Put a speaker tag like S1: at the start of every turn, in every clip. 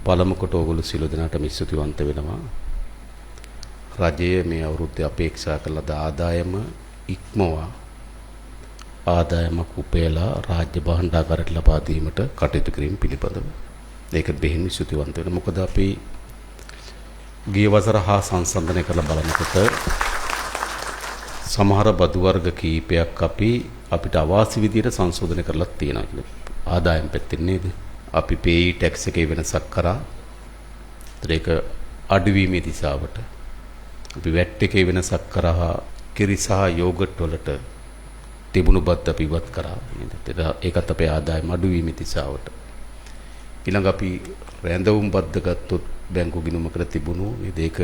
S1: පළමු කොට ඔයගොල්ලෝ සියලු දෙනාටම ස්තුතිවන්ත වෙනවා. රජය මේ අවුරුද්දේ අපේක්ෂා කළ ආදායම ඉක්මවා ආදායමක් උපයලා රාජ්‍ය භාණ්ඩාගාරයට ලබා දීමට කටයුතු කිරීම පිළිබඳව. ඒක බෙහෙවින් ස්තුතිවන්ත වෙනවා. මොකද අපි ගිය වසර හා සංසන්දනය කරලා බලනකොට සමහර බදු වර්ග කීපයක් අපි අපිට අවාසි විදියට සංශෝධනය කරලා තියෙනවා කියලා. ආදායම් පැත්තෙන් නේද? අපි පේයි ටැක්ස් එකේ වෙනසක් කරා. ඒක අඩුවීමේ දිශාවට. අපි වැට් එකේ වෙනසක් කරා. කිරි සහ යෝගට් වලට තිබුණු බද්ද අපි ඉවත් කරා නේද? ඒකත් අපේ ආදායම අඩුවීමේ දිශාවට. ඊළඟ අපි රැඳවුම් බද්ද ගත්තොත් බැංකු ගිණුමකට තිබුණු නේද? ඒක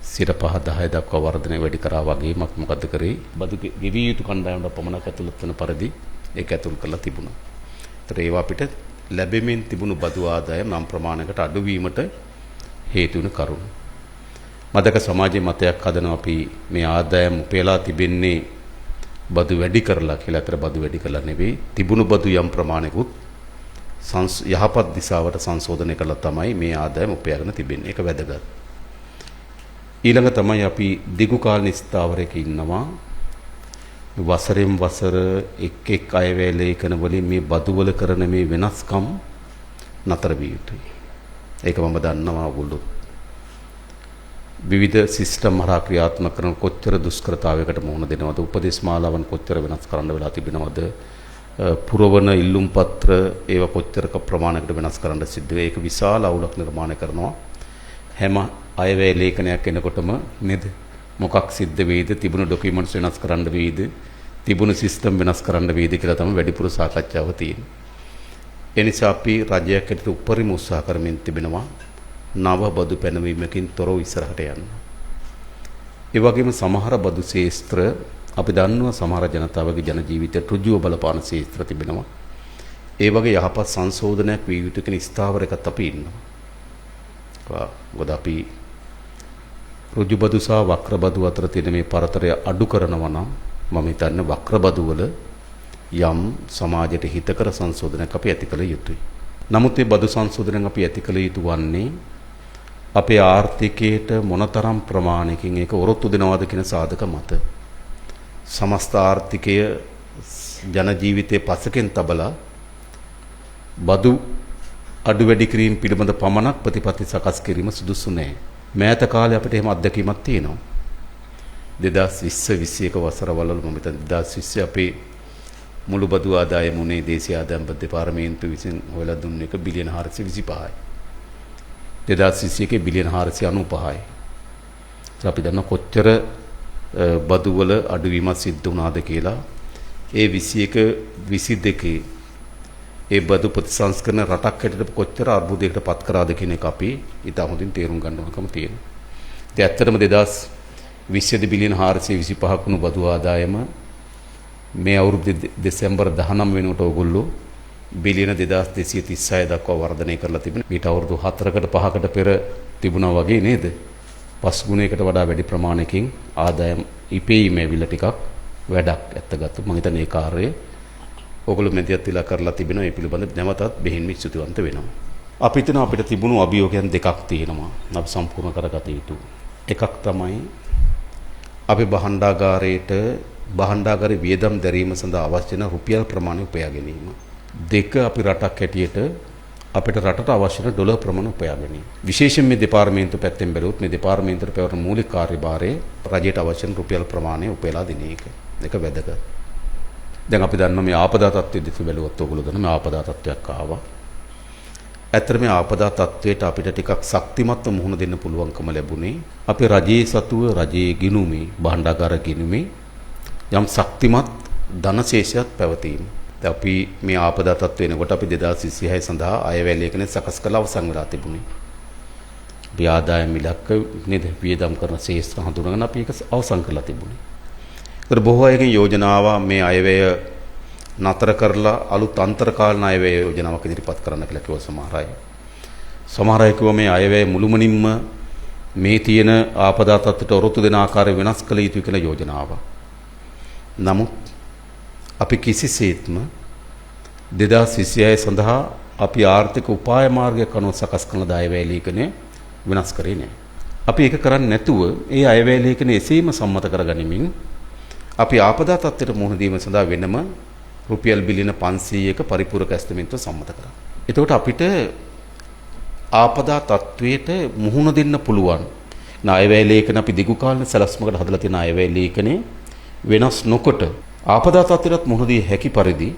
S1: 5 10 දක්වා වර්ධනය වැඩි කරා වගේම අපි මොකද්ද කරේ? බදු ගෙවිය යුතු කණ්ඩායමට පමණක් ඇතුළත් වෙන පරිදි ඒක ඇතුල් කරලා තිබුණා. ඒතර ඒවා අපිට ලැබෙමින් තිබුණු බදු ආදායම නම් ප්‍රමාණයකට අඩුවීමට හේතු වෙන කරුණු. මතක සමාජයේ මතයක් හදනවා අපි මේ ආදායම උපයලා තිබෙන්නේ බදු වැඩි කරලා කියලා. අතර බදු වැඩි කරලා නෙවෙයි, තිබුණු බදු යම් ප්‍රමාණයකුත් යහපත් දිශාවට සංශෝධනය කරලා තමයි මේ ආදායම උපයාගෙන තිබෙන්නේ. ඒක වැදගත්. ඊළඟ තමයි අපි දිගු කාලීන ස්ථාවරයක ඉන්නවා. වසරෙන් වසර එක් එක් අයවැය ලේඛන වලින් මේ බදු වල කරන මේ වෙනස්කම් නතර විය යුතුයි. ඒක මම දන්නවා ඔයගොල්ලෝ විවිධ සිස්ටම් හරහා ක්‍රියාත්මක කරන කොච්චර දුෂ්කරතාවයකට මුහුණ දෙනවද, උපදේශ මාලාවන් කොච්චර වෙනස් කරන්න වෙලා තිබෙනවද, පුරවන ඉල්ලුම් පත්‍ර ඒවා කොච්චර ප්‍රමාණයකට වෙනස් කරන්න සිද්ධ වෙයි. ඒක විශාල අවුලක් නිර්මාණය කරනවා. හැම අයවැය ලේඛනයක් එනකොටම නේද මොකක් සිද්ධ වෙයිද, තිබුණු ඩොකියුමන්ට්ස් වෙනස් කරන්න වෙයිද, තිබුණු සිස්ටම් වෙනස් කරන්න වෙයිද කියලා තමයි වැඩිපුර සාකච්ඡාව තියෙන්නේ. ඒ නිසා අපි රජයක් හැටියට උපරිම උත්සාහ කරමින් තිබෙනවා නව බදු පැනවීමකින් තොරව ඉස්සරහට යන්න. ඒ වගේම සමහර බදු ශේස්ත්‍ර අපි දන්නවා සමහර ජනතාවගේ ජන ජීවිතයට ඍජුව බලපාන ශේස්ත්‍ර තිබෙනවා. ඒ වගේ යහපත් සංශෝධනයක් විය යුතු කියන ස්ථාවරයකත් අපි ඉන්නවා. මොකද අපි ඍජු බදු සහ වක්‍ර බදු අතර තියෙන මේ පරතරය අඩු කරනවා නම් මම හිතන්නේ වක්‍ර බදු වල යම් සමාජයට හිතකර සංශෝධනයක් අපි ඇති කළ යුතුයි. නමුත් මේ බදු සංශෝධනයක් අපි ඇති කළ යුතු වන්නේ අපේ ආර්ථිකයට මොනතරම් ප්‍රමාණයකින් ඒක ඔරොත්තු දෙනවද කියන සාධක මත. සමස්ත ආර්ථිකය ජන ජීවිතයේ පසකින් තබලා බදු අඩු වැඩි කිරීම පිළිබඳ පමණක් ප්‍රතිපත්ති සකස් කිරීම සුදුසු නෑ. මෑත කාලේ අපිට එහෙම අත්දැකීමක් තියෙනවා. 2020 21 වසරවල මම හිතන්නේ 2020 අපේ මුළු බදු ආදායම උනේ දේශීය ආදායම් දෙපාර්තමේන්තුව විසින් හොයලා දුන්න එක බිලියන 425යි. 2021 බිලියන 495යි. අපි දන්න කොච්චර බදු වල අඩුවීමක් සිද්ධ වුණාද කියලා. ඒ 21 22 ඒ බදු ප්‍රතිසංස්කරණ රටක් හැටියට කොච්චර අර්බුදයකට පත් කරාද කියන එක අපි ඉතා හොඳින් තේරුම් ගන්න ඕනකම තියෙනවා. ඉතින් ඇත්තටම 2020 බිලියන 425ක් වුණු බදු ආදායම මේ අවුරුද්දේ දෙසැම්බර් 19 වෙනකොට ඔයගොල්ලෝ බිලියන 2236 දක්වා වර්ධනය කරලා තිබෙනවා. මීට අවුරුදු 4කට 5කට පෙර තිබුණා වගේ නේද? 5 ගුණයකට වඩා වැඩි ප්‍රමාණයකින් ආදායම් ඉපැයීම ඇවිල්ලා ටිකක් වැඩක් ඇත්ත ගත්තොත්. මම හිතන්නේ ඒ කාර්යය ඔයගොල්ලෝ මැදිහත් වෙලා කරලා තිබෙනවා. ඒ පිළිබඳ නැවතත් බෙහෙවින්ම ස්තුතිවන්ත වෙනවා. අපි හිතනවා අපිට තිබුණු අභියෝගයන් දෙකක් තියෙනවා අපි සම්පූර්ණ කරගත යුතු. එකක් තමයි අපි භාණ්ඩාගාරයට භාණ්ඩාගාරයේ වියදම් දැරීම සඳහා අවශ්‍ය වෙන රුපියල් ප්‍රමාණය උපයා ගැනීම. දෙක, අපි රටක් හැටියට අපිට රටට අවශ්‍ය වෙන ඩොලර් ප්‍රමාණය උපයා ගැනීම. විශේෂයෙන් මේ දෙපාර්තමේන්තුව පැත්තෙන් බැලුවොත් මේ දෙපාර්තමේන්තුවට පැවරෙන මූලික කාර්යභාරය රජයට අවශ්‍ය වෙන රුපියල් ප්‍රමාණය උපයලා දෙන එක. ඒක වැදගත්. දැන් අපි දන්නවා මේ ආපදා තත්ත්වය දෙස බැලුවොත් ඔයගොල්ලෝ දන්නවා මේ ආපදා තත්ත්වයක් ආවා. ඇත්තට මේ ආපදා තත්ත්වයට අපිට ටිකක් ශක්තිමත්ව මුහුණ දෙන්න පුළුවන්කම ලැබුණේ අපේ රජයේ සතුව රජයේ ගිණුමේ භාණ්ඩාගාර ගිණුමේ යම් ශක්තිමත් ධනශේෂයක් පැවතීම. දැන් අපි මේ ආපදා තත්ත්ව වෙනකොට අපි 2026 සඳහා අයවැය ලේඛනය සකස් කරලා අවසන් වෙලා තිබුණේ. අපි ආදායම් ඉලක්ක නේද වියදම් කරන ශේෂ්ත්‍ර හඳුනගෙන අපි ඒක අවසන් කරලා තිබුණේ. ඒතර බොහෝ අයගෙන් යෝජනාව මේ අයවැය නතර කරලා අලුත් අන්තර්කාලීන අයවැය යෝජනාවක් ඉදිරිපත් කරන්න කියලා කිව්වා සමහර අය. සමහර අය කිව්වා මේ අයවැය මුළුමනින්ම මේ තියෙන ආපදා තත්ත්වයට ඔරොත්තු දෙන ආකාරය වෙනස් කළ යුතුයි කියලා යෝජනාවක්. නමුත් අපි කිසිසේත්ම 2026 සඳහා අපි ආර්ථික උපාය මාර්ගයක් අනුව සකස් කරන අයවැය ලේඛනය වෙනස් කරේ නෑ. අපි ඒක කරන්නේ නැතුව ඒ අයවැය ලේඛනය එසේම සම්මත කරගනිමින් අපි ආපදා තත්ත්වයට මුහුණ දීම සඳහා වෙනම රුපියල් බිලියන 500ක පරිපූරක ඇස්තමේන්තුව සම්මත කරා. එතකොට අපිට ආපදා තත්ත්වයට මුහුණ දෙන්න පුළුවන්. අයවැය ලේඛන අපි දිගු කාලීන සැලැස්මකට හදලා තියෙන අයවැය ලේඛනය වෙනස් නොකොට ආපදා තත්ත්වයටත් මුහුණ දී හැකි පරිදි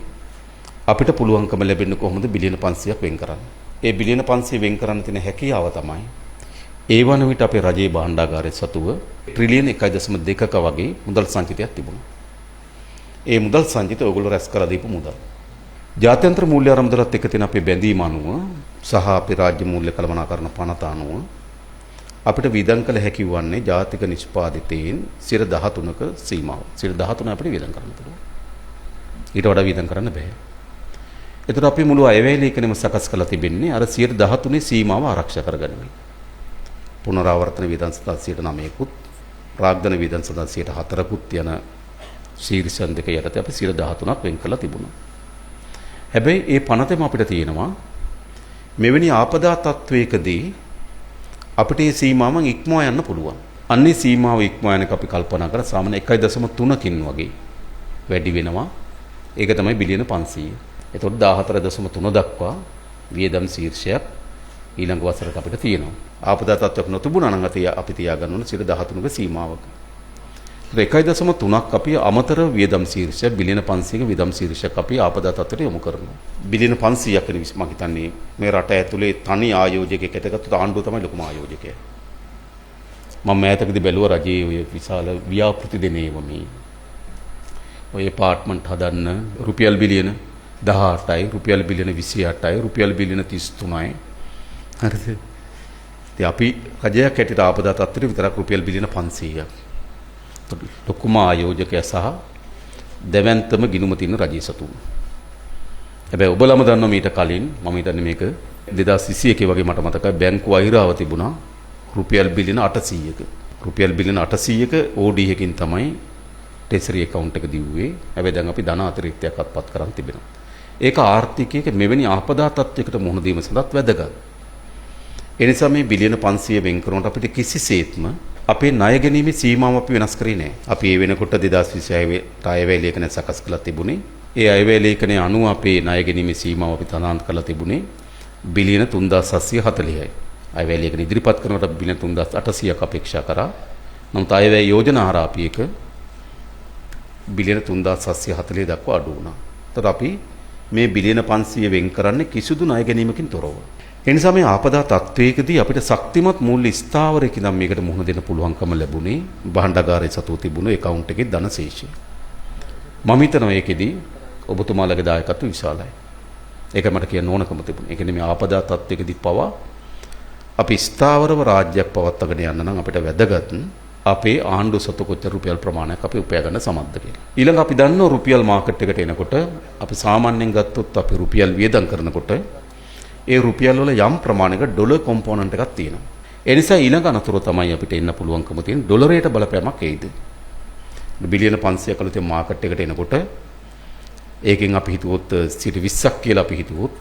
S1: අපිට පුළුවන්කම ලැබෙන්නේ කොහොමද බිලියන 500ක් වෙන් කරන්න. ඒ බිලියන 500 වෙන් කරන්න තියෙන හැකියාව තමයි ඒ වන විට අපේ රජයේ භාණ්ඩාගාරයේ සතුව ට්‍රිලියන 1.2ක වගේ මුදල් සංචිතයක් තිබුණා. ඒ මුදල් සංචිත ඔයගොල්ලෝ රැස් කරලා දීපු මුදල්. ජාත්‍යන්තර මූල්‍ය අරමුදලත් එක්ක තියෙන අපේ බැඳීම අනුව සහ අපේ රාජ්‍ය මූල්‍ය කළමනාකරණ පනත අනුව අපිට වියදම් කළ හැකි වන්නේ ජාතික නිෂ්පාදිතයෙන් 13ක සීමාව. 13 අපිට වියදම් කරන්න පුළුවන්. ඊට වඩා වියදම් කරන්න බෑ. එතකොට අපි මුළු අයවැය ලේඛනෙම සකස් කරලා තිබෙන්නේ අර 13 සීමාව ආරක්ෂා කරගනිමින්. පුනරාවර්තන වියදම් සඳහා 9%කුත් ප්‍රාග්ධන වියදම් සඳහා 4%කුත් යන ශීර්ෂයන් දෙක යටතේ අපි 13ක් වෙන් කරලා තිබුණා. හැබැයි ඒ පනතෙම අපිට තියෙනවා මෙවැනි ආපදා තත්වයකදී අපිට මේ සීමාවන් ඉක්මවා යන්න පුළුවන්. අන්නේ සීමාව ඉක්මවා යන එක අපි කල්පනා කරා සාමාන්‍ය 1.3කින් වගේ වැඩි වෙනවා. ඒක තමයි බිලියන 500. එතකොට 14.3 දක්වා වියදම් ශීර්ෂයක් ඊළඟ වසරට අපිට තියෙනවා. ආපදා තත්ත්වයක් නොතිබුණා නම් අපි තියාගන්න ඕන 13ක සීමාවක. 1.3ක් අපි අමතර වියදම් ශීර්ෂයක් බිලියන 500ක වියදම් ශීර්ෂයක් අපි ආපදා තත්ත්වයට යොමු කරනවා. බිලියන 500ක් වෙන මම හිතන්නේ මේ රට ඇතුලේ තනි ආයෝජකයෙක් ඇතගත්තොත් ආණ්ඩුව තමයි ලොකුම ආයෝජකයා. මම මෑතකදී බැලුවා රජයේ ඔය විශාල ව්‍යාපෘති දෙන ඒවා මේ ඔය ඇපාර්ට්මන්ට් හදන්න රුපියල් බිලියන 18යි රුපියල් බිලියන 28යි රුපියල් බිලියන 33යි. හරිද? ඉතින් අපි රජයක් හැටියට ආපදා තත්ත්වයට විතරක් රුපියල් බිලියන 500ක්. ලොකුම ආයෝජකයා සහ දැවැන්තම ගිණුම තියෙන රජයේ සතු. හැබැයි ඔබලම දන්නවා මීට කලින් මම හිතන්නේ මේක 2021 වගේ මට මතකයි බැංකු අහිරාව තිබුණා රුපියල් බිලියන 800ක. රුපියල් බිලියන 800ක OD එකකින් තමයි ට්‍රෙෂරි ඇකවුන්ට් එක දිව්වේ. හැබැයි දැන් අපි ධන අතිරික්තයක් අත්පත් කරන් තිබෙනවා. ඒක ආර්ථිකයක මෙවැනි ආපදා තත්ත්වයකට මුහුණ දීම සඳහාත් වැදගත්. ඒ නිසා මේ බිලියන 500 වෙන් කරනකොට අපිට කිසිසේත්ම අපේ ණය ගැනීමේ සීමාව අපි වෙනස් කරේ නෑ. අපි ඒ වෙනකොට 2026 අයවැය ලේඛනය සකස් කරලා තිබුණේ. ඒ අයවැය ලේඛනය අනුව අපේ ණය ගැනීමේ සීමාව අපි තනාන්ත කරලා තිබුණේ බිලියන 3740යි. අයවැය ලේඛන ඉදිරිපත් කරනකොට බිලියන 3800ක් අපේක්ෂා කරා. නමුත් අයවැය යෝජනා හරහා අපි ඒක බිලියන 3740 දක්වා අඩු වුණා. එතකොට අපි මේ බිලියන 500 වෙන් කරන්නේ කිසිදු ණය ගැනීමකින් තොරව. ඒ නිසා මේ ආපදා තත්ත්වයකදී අපිට ශක්තිමත් මූල්‍ය ස්ථාවරයකින් නම් මේකට මුහුණ දෙන්න පුළුවන්කම ලැබුණේ භාණ්ඩාගාරයේ සතුව තිබුණු ඇකවුන්ට් එකේ ධන ශේෂය. මම හිතනවා ඒකෙදී ඔබතුමාලගේ දායකත්වය විශාලයි. ඒක මට කියන්න ඕනකම තිබුණා. ඒ කියන්නේ මේ ආපදා තත්ත්වයකදී පවා අපි ස්ථාවරව රාජ්‍යයක් පවත්වාගෙන යන්න නම් අපිට වැදගත් අපේ ආණ්ඩු සතු කොච්චර රුපියල් ප්‍රමාණයක් අපි උපයා ගන්න සමත්ද කියලා. ඊළඟ අපි දන්නවා රුපියල් මාකට් එකට එනකොට අපි සාමාන්‍යයෙන් ගත්තොත් අපි රුපියල් වියදම් කරනකොට ඒ රුපියල් වල යම් ප්‍රමාණයක ඩොලර් කොම්පෝනන්ට් එකක් තියෙනවා. ඒ නිසා ඊළඟ අනතුර තමයි අපිට එන්න පුළුවන්කම තියෙන ඩොලරයට බලපෑමක් එයිද. බිලියන 500ක් අලුතෙන් මාකට් එකට එනකොට ඒකෙන් අපි හිතුවොත් 20ක් කියලා අපි හිතුවොත්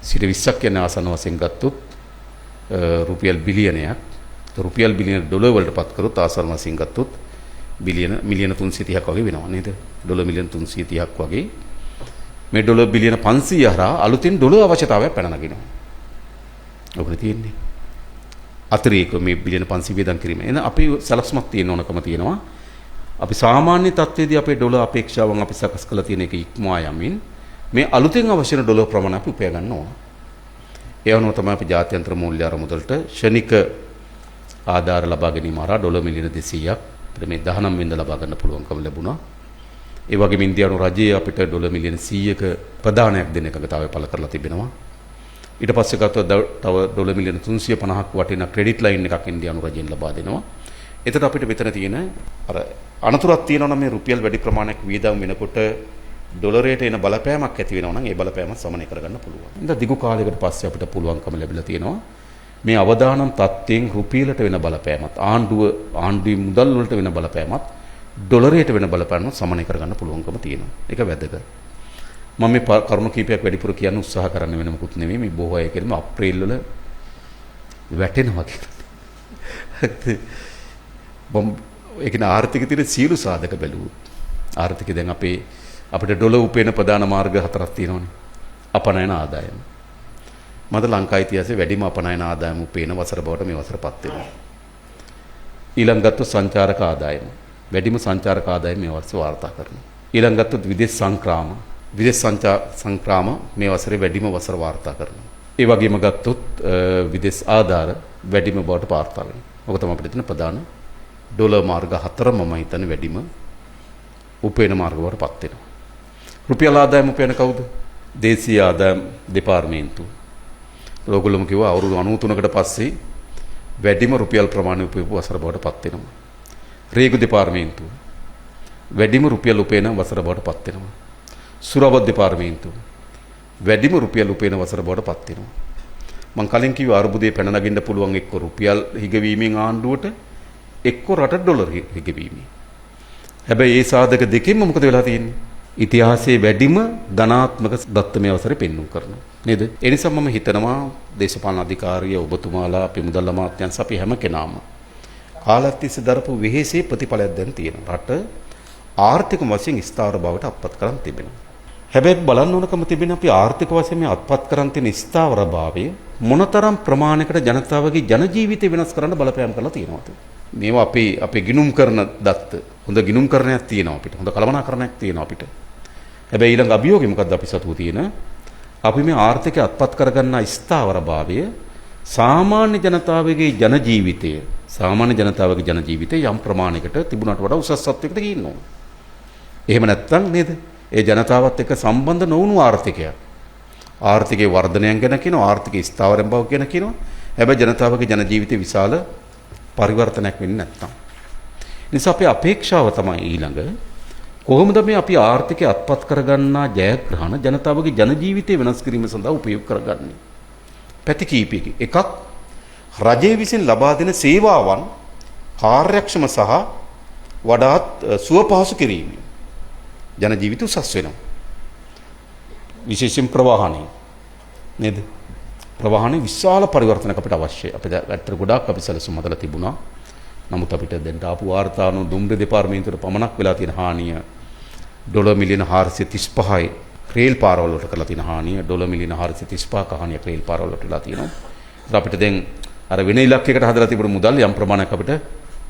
S1: 20ක් කියන්නේ ආසන්න වශයෙන් ගත්තොත් රුපියල් බිලියනයක්. රුපියල් බිලියන ඩොලර් වලට පත් කරොත් ආසන්න වශයෙන් ගත්තොත් බිලියන මිලියන 330ක් වගේ වෙනවා නේද? ඩොලර් මිලියන 330ක් වගේ. මේ ඩොලර් බිලියන 500 හරහා අලුතින් ඩොලර් අවශ්‍යතාවයක් පැන නගිනවා. ඔකනේ තියෙන්නේ. අතිරේක මේ බිලියන 500 වියදම් කිරීම. එහෙනම් අපි සැලැස්මක් තියෙන ඕනකම තියෙනවා. අපි සාමාන්‍ය තත්ත්වයේදී අපේ ඩොලර් අපේක්ෂාවන් අපි සකස් කරලා තියෙන එක ඉක්මවා යමින් මේ අලුතෙන් අවශ්‍ය වෙන ඩොලර් ප්‍රමාණය අපි උපයා ගන්න ඕන. ඒ අනුව තමයි අපි ජාත්‍යන්තර මූල්‍ය අරමුදලට ක්ෂණික ආධාර ලබා ගැනීම හරහා ඩොලර් මිලියන 200ක් අපිට මේ 19 වෙනිදා ලබා ගන්න පුළුවන්කම ලැබුණා. ඒ වගේම ඉන්දියානු රජය අපිට ඩොලර් මිලියන 100ක ප්‍රදානයක් දෙන එකඟතාවය පළ කරලා තිබෙනවා. ඊට පස්සේ ගත්තොත් තව ඩොලර් මිලියන 350ක් වටින ක්‍රෙඩිට් ලයින් එකක් ඉන්දියානු රජයෙන් ලබා දෙනවා. එතකොට අපිට මෙතන තියෙන අර අනතුරක් තියෙනවා නම් මේ රුපියල් වැඩි ප්‍රමාණයක් වියදම් වෙනකොට ඩොලරයට එන බලපෑමක් ඇති වෙනවා නම් ඒ බලපෑම සමනය කරගන්න පුළුවන්. ඉතින් දිගු කාලයකට පස්සේ අපිට පුළුවන්කම ලැබිලා තියෙනවා මේ අවදානම් තත්ත්වයෙන් රුපියලට වෙන බලපෑමත් ආණ්ඩුවේ මුදල් වලට වෙන බලපෑමත් ඩොලරයට වෙන බලපෑමත් සමනය කරගන්න පුළුවන්කම තියෙනවා. ඒක වැදගත්. මම මේ කරුණු කීපයක් වැඩිපුර කියන්න උත්සාහ කරන්න වෙන මොකුත් නෙමෙයි. මේ බොහෝ අය කියනවා අප්‍රේල් වල වැටෙනවා කියලා. මම ඒ කියන්නේ ආර්ථික තියෙන සියලු සාධක බැලුවොත් ආර්ථිකය දැන් අපේ අපිට ඩොලර් උපයන ප්‍රධාන මාර්ග හතරක් තියෙනවනේ. අපනයන ආදායම. මද ලංකා ඉතිහාසයේ වැඩිම අපනයන ආදායම උපයන වසර බවට මේ වසරපත් වෙනවා. ඊළඟ ගත්තොත් සංචාරක ආදායම. වැඩිම සංචාරක ආදායම මේ වර්ෂ වාර්තා කරනවා. ඊළඟ ගත්තොත් විදේශ සංක්‍රාම. විදේශ සංක්‍රාම මේ වසරේ වැඩිම වසර වාර්තා කරනවා. ඒ වගේම ගත්තොත් විදේශ ආධාර වැඩිම බවට වාර්තා වෙනවා. ඔක තමයි අපිට තියෙන ප්‍රධාන ඩොලර් මාර්ග හතරම මම හිතන්නේ වැඩිම උපයන මාර්ග බවට පත් වෙනවා. රුපියල් ආදායම උපයන කවුද? දේශීය ආදායම් දෙපාර්තමේන්තුව. ඔයගොල්ලොම කිව්වා අවුරුදු 93කට පස්සේ වැඩිම රුපියල් ප්‍රමාණය උපයපු වසර බවට පත් වෙනවා. රේගු දෙපාර්තමේන්තුව වැඩිම රුපියල් උපයන වසර බවට පත් වෙනවා. සුරාවත් දෙපාර්තමේන්තුව වැඩිම රුපියල් උපයන වසර බවට පත් වෙනවා. මං කලින් කිව්වා අර්බුදේ පැන නගින්න පුළුවන් එක්ක රුපියල් හිගවීමෙන් ආණ්ඩුවට එක්ක රට ඩොලර් හිගවීමෙන්. හැබැයි ඒ සාධක දෙකෙන්ම මොකද වෙලා තියෙන්නේ? ඉතිහාසයේ වැඩිම ධනාත්මක දත්ත මේ අවසරේ පෙන්නුම් කරනවා. නේද? ඒ නිසා මම හිතනවා දේශපාලන අධිකාරිය ඔබතුමාලා අපි මුදල් අමාත්‍යංශ අපි හැම කෙනාම කාලයක් තිස්සේ දරපු වෙහෙසේ ප්‍රතිඵලයක් දැන් තියෙනවා. රට ආර්ථික වශයෙන් ස්ථාවර බවට අත්පත් කරන් තිබෙනවා. හැබැයි බලන්න ඕනකම තිබෙන අපි ආර්ථික වශයෙන් මේ අත්පත් කරන් තියෙන ස්ථාවරභාවය මොනතරම් ප්‍රමාණයකට ජනතාවගේ ජන ජීවිතය වෙනස් කරන්න බලපෑම් කරලා තියෙනවද? මේවා අපේ ගිනුම් කරන දත්ත. හොඳ ගිනුම් කරණයක් තියෙනවා අපිට. හොඳ කළමනාකරණයක් තියෙනවා අපිට. හැබැයි ඊළඟ අභියෝගය මොකද්ද අපි සතුව තියෙන? අපි මේ ආර්ථිකය අත්පත් කරගන්න ස්ථාවරභාවය සාමාන්‍ය ජනතාවගේ ජන ජීවිතය සාමාන්‍ය ජනතාවගේ ජන ජීවිතය යම් ප්‍රමාණයකට තිබුණාට වඩා උසස් තත්වයකට ගිහින් ඕන. එහෙම නැත්තම් නේද? ඒ ජනතාවත් එක්ක සම්බන්ධ නොවුණු ආර්ථිකයක්. ආර්ථිකයේ වර්ධනයන් ගැන කියනවා, ආර්ථික ස්ථාවරම් බව ගැන කියනවා. හැබැයි ජනතාවගේ ජන ජීවිතේ විශාල පරිවර්තනයක් වෙන්නේ නැත්තම්. නිසා අපේ අපේක්ෂාව තමයි ඊළඟ කොහොමද මේ අපි ආර්ථිකය අත්පත් කරගන්නා ජයග්‍රහණ ජනතාවගේ ජන ජීවිතය වෙනස් කිරීම සඳහා උපයෝග කරගන්නේ? පැති කීපයකින්. එකක් රජය විසින් ලබා දෙන සේවාවන් කාර්යක්ෂම සහ වඩාත් සුව පහසු කිරීම. ජන ජීවිත උසස් වෙනවා. විශේෂයෙන් ප්‍රවාහනය. නේද? ප්‍රවාහනයේ විශාල පරිවර්තනයක් අපිට අවශ්‍යයි. අපිට ඇත්තට ගොඩාක් අපි සැලසුම් හදලා තිබුණා. නමුත් අපිට දැන් ආපු වාර්තා අනුව දුම්රිය දෙපාර්තමේන්තුවට පමණක් වෙලා තියෙන හානිය ඩොලර් මිලියන 435යි. රේල් පාරවල් වලට කරලා තියෙන හානිය ඩොලර් මිලියන 435ක හානියක් රේල් පාරවල් වලට වෙලා තියෙනවා. ඒත් අපිට දැන් අර වෙන ඉලක්කයකට හදලා තිබුණු මුදල් යම් ප්‍රමාණයක් අපිට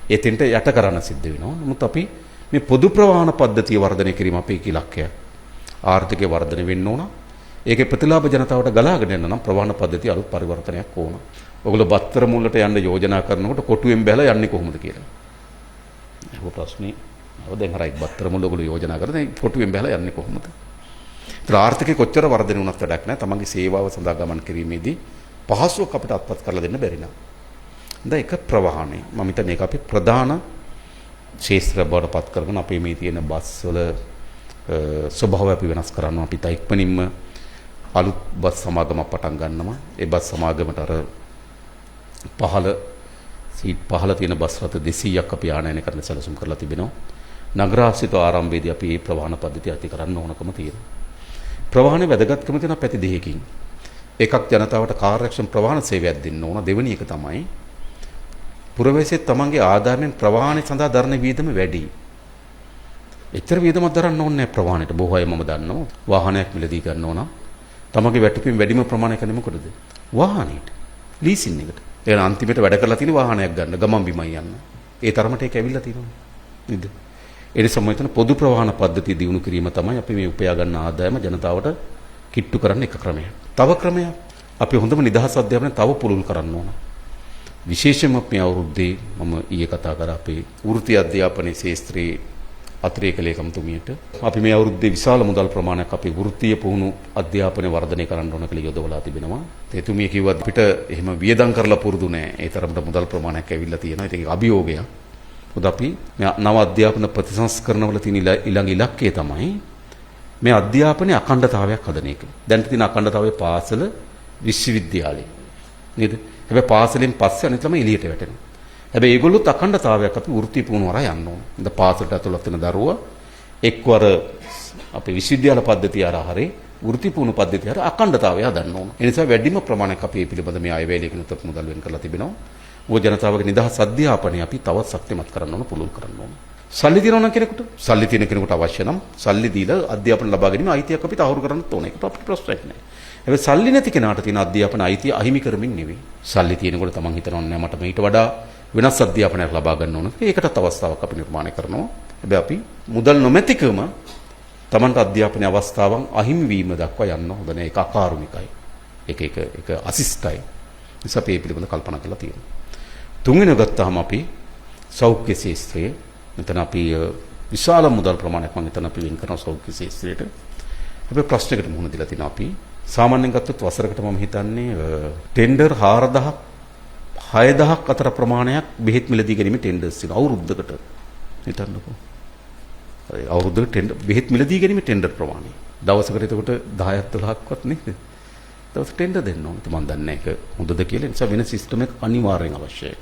S1: එතෙන්ට යට කරන්න සිද්ධ වෙනවා. නමුත් අපි මේ පොදු ප්‍රවාහන පද්ධතිය වර්ධනය කිරීම අපේ ඉලක්කයක්. ආර්ථිකය වර්ධනය වෙන්න ඕන. ඒකේ ප්‍රතිලාභ ජනතාවට ගලාගෙන යන්න නම් ප්‍රවාහන පද්ධතිය අලුත් පරිවර්තනයක් ඕන. ඔයගොල්ලෝ බත්තර මුල්ලට යන්න යෝජනා කරනකොට කොටුවෙන් බැලලා යන්නේ කොහොමද කියලා. අහුව ප්‍රශ්නේ. ඔව් දැන් හරි බත්තර මුල්ල ඔයගොල්ලෝ යෝජනා කරන දැන් කොටුවෙන් බැලලා යන්නේ කොහොමද? ඒතර ආර්ථිකය කොච්චර වර්ධනය වුණත් වැඩක් නැහැ. තමන්ගේ සේවාව සඳහා ගමන් කිරීමේදී පහසුවක් අපිට අත්පත් කරලා දෙන්න බැරි නම්. දැන් එක ප්‍රවාහනය. මම හිතන්නේ ඒක අපි ප්‍රධාන ක්ෂේත්‍ර බවට පත් කරගෙන අපේ මේ තියෙන බස් වල ස්වභාවය අපි වෙනස් කරනවා. අපි තා ඉක්මනින්ම අලුත් බස් සමාගමක් පටන් ගන්නවා. ඒ බස් සමාගමට අර පහළ සීට් පහළ තියෙන බස් රථ 200ක් අපි ආනයනය කරන්න සැලසුම් කරලා තිබෙනවා. නගරාශ්‍රිත ආරම්භයේදී අපි මේ ප්‍රවාහන පද්ධතිය ඇති කරන්න ඕනකම තියෙනවා. ප්‍රවාහන වැදගත්කම තියෙන පැති දෙකකින්. එකක් ජනතාවට කාර්යක්ෂම ප්‍රවාහන සේවයක් දෙන්න ඕන. දෙවෙනි එක තමයි පුරවැසියෙක් තමන්ගේ ආදායමෙන් ප්‍රවාහනය සඳහා දරන වියදම වැඩි. එච්චර වියදමක් දරන්න ඕනේ නැහැ ප්‍රවාහනයට. බොහෝ අය මම දන්නවා වාහනයක් මිලදී ගන්න ඕන. තමන්ගේ වැටුපින් වැඩිම ප්‍රමාණයක් යන්නේ මොකටද? වාහනයට. ලීසින් එකට. ඒ කියන්නේ අන්තිමට වැඩ කරලා තියෙන වාහනයක් ගන්න ගමන් බිමන් යන්න. ඒ තරමට ඒක ඇවිල්ලා තියෙනවා. නේද? ඒ නිසා මම හිතන පොදු ප්‍රවාහන පද්ධතිය දියුණු කිරීම තමයි අපි මේ උපයා ගන්න ආදායම ජනතාවට කිට්ටු කරන්න එක ක්‍රමයක්. තව ක්‍රමයක් අපි හොඳම නිදහස් අධ්‍යාපනය තව පුළුල් කරන්න ඕන. විශේෂයෙන්ම මේ අවුරුද්දේ මම ඊයේ කතා කරා අපේ වෘත්ති අධ්‍යාපනයේ ශාස්ත්‍රයේ අතිරේක ලේකම්තුමියට අපි මේ අවුරුද්දේ විශාල මුදල් ප්‍රමාණයක් අපේ වෘත්තීය පුහුණු අධ්‍යාපනය වර්ධනය කරන්න ඕන කියලා යොදවලා තිබෙනවා. එතුමිය කිව්වා අපිට එහෙම වියදම් කරලා පුරුදු නෑ. ඒ තරමට මුදල් ප්‍රමාණයක් ඇවිල්ලා තියෙනවා. ඉතින් ඒක අභියෝගයක්. මොකද අපි මේ නව අධ්‍යාපන ප්‍රතිසංස්කරණවල තියෙන ඊළඟ ඉලක්කය තමයි මේ අධ්‍යාපනයේ අඛණ්ඩතාවයක් හදන එක. දැන් තියෙන අඛණ්ඩතාවය පාසල විශ්වවිද්‍යාලය. නේද? හැබැයි පාසලෙන් පස්සේ අනිත් ළමයි එළියට වැටෙනවා. හැබැයි ඒගොල්ලොත් අඛණ්ඩතාවයක් අපි වෘත්තීය පුහුණු වරා යන්න ඕන. ඉතින් පාසලට ඇතුළත් වෙන දරුවා එක්වර අපේ විශ්වවිද්‍යාල පද්ධතිය හරහා හරි වෘත්ති පුහුණු පද්ධතිය හරහා අඛණ්ඩතාවය හදන්න ඕන. ඒ නිසා වැඩිම ප්‍රමාණයක් අපි මේ පිළිබඳ මේ අයවැය ලේඛනත් මුදල් වෙන් කරලා තිබෙනවා. මොකද ජනතාවගේ නිදහස් අධ්‍යාපනය අපි තවත් ශක්තිමත් කරන්න ඕන, පුළුල් කරන්න ඕන. සල්ලි තියෙනවා නම් කෙනෙකුට, සල්ලි තියෙන කෙනෙකුට අවශ්‍ය නම් සල්ලි දීලා අධ්‍යාපන ලබා ගැනීම අයිතියක් අපි තහවුරු කරන්නත් ඕන. ඒකට අපිට ප්‍රශ්නයක් නෑ. හැබැයි සල්ලි නැති කෙනාට තියෙන අධ්‍යාපන අයිතිය අහිමි කරමින් නෙවෙයි. සල්ලි තියෙනකොට තමන් හිතනවා නෑ මට මීට වඩා වෙනස් අධ්‍යාපනයක් ලබා ගන්න ඕන. ඒකටත් අවස්ථාවක් අපි නිර්මාණය කරනවා. හැබැයි අපි මුදල් නොමැතිකම තමන්ට අධ්‍යාපන අවස්ථාවන් අහිමි වීම දක්වා යන්න හොඳ නෑ. ඒක අකාරුණිකයි. ඒක ඒක ඒක අසිස්ටයි. නිසා අපි ඒ පිළිබඳ කල්පනා කරලා තියෙනවා. තුන්වෙනි ගත්තාම අපි සෞඛ්‍ය ශාස්ත්‍රය මෙතන අපි විශාල මුදල් ප්‍රමාණයක් මම හිතන අපි වෙන් කරන සෞඛ්‍ය ශාස්ත්‍රයට. හැබැයි ප්‍රශ්නයකට මුහුණ දීලා තිනවා අපි. සාමාන්‍යයෙන් ගත්තොත් වසරකට මම හිතන්නේ ටෙන්ඩර් 4000 6000ක් අතර ප්‍රමාණයක් බෙහෙත් මිලදී ගැනීම ටෙන්ඩර්ස් තියෙනවා අවුරුද්දකට. හිතන්නකෝ. හරි, අවුරුද්දකට ටෙන්ඩර් බෙහෙත් මිලදී ගැනීම ටෙන්ඩර් ප්‍රමාණය. දවසකට එතකොට 10ක් 12ක්වත් නේද? දවස් ටෙන්ඩර් දෙන්න ඕනේ. මම දන්නේ ඒක හොඳද කියලා. ඒ නිසා වෙන සිස්ටම් එකක් අනිවාර්යෙන් අවශ්‍යයි.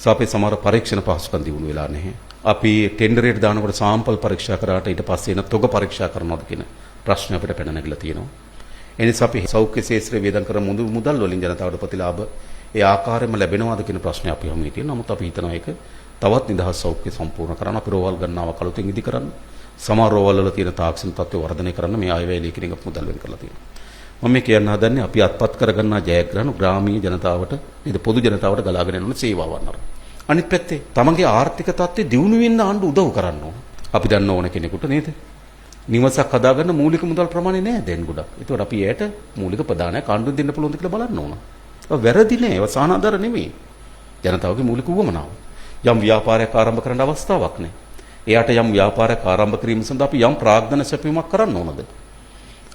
S1: අපේ සමහර පරීක්ෂණ පහසුකම් දියුණු වෙලා නැහැ. අපි ටෙන්ඩරේට දානකොට සාම්පල් පරීක්ෂා කරාට ඊට පස්සේ එන තොග පරීක්ෂා කරනවද කියන ප්‍රශ්න අපිට පැන නැගිලා තියෙනවා. ඒ නිසා අපි සෞඛ්‍ය ක්ෂේත්‍රයේ වේදම් කරන මුදල් වලින් ජනතාවට ප්‍රතිලාභ ඒ ආකාරයෙන්ම ලැබෙනවද කියන ප්‍රශ්නේ අපි හැම තියෙනවා. නමුත් අපි හිතනවා ඒක තවත් නිදහස් සෞඛ්‍ය සම්පූර්ණ කරන්න අපි රෝහල් ගණනාවක් අලුතෙන් ඉදි කරන්න, සමහර රෝහල් වල තියෙන තාක්ෂණ තත්ත්වය වර්ධනය කරන්න මේ ආයවැය ලේඛනයක මුදල් වෙන් කරලා තියෙනවා. මම මේ කියන්න හදන්නේ අපි අත්පත් කරගන්නා ජයග්‍රහණ ග්‍රාමීය ජනතාවට නේද, පොදු ජනතාවට ගලාගෙන යන සේවාවන් අර. අනිත් පැත්තේ තමන්ගේ ආර්ථික තත්ත්වය දියුණු වෙන්න ආණ්ඩුව උදව් කරන්න ඕන. අපි දන්න ඕන කෙනෙකුට නේද නිවසක් හදාගන්න මූලික මුදල් ප්‍රමාණය නෑ දැන් ගොඩක්. ඒතකොට අපි එයට මූලික ප්‍රදානයක් ආණ්ඩුවෙන් දෙන්න පුළුවන්ද කියලා බලන්න ඕන. ඒක වැරදි නෑ. ඒව සාහනාධාර නෙමෙයි. ජනතාවගේ මූලික උවමනාව. යම් ව්‍යාපාරයක් ආරම්භ කරන්න අවස්ථාවක් නෑ. එයාට යම් ව්‍යාපාරයක් ආරම්භ කිරීම සඳහා අපි යම් ප්‍රාග්ධන සැපයීමක් කරන්න ඕනද?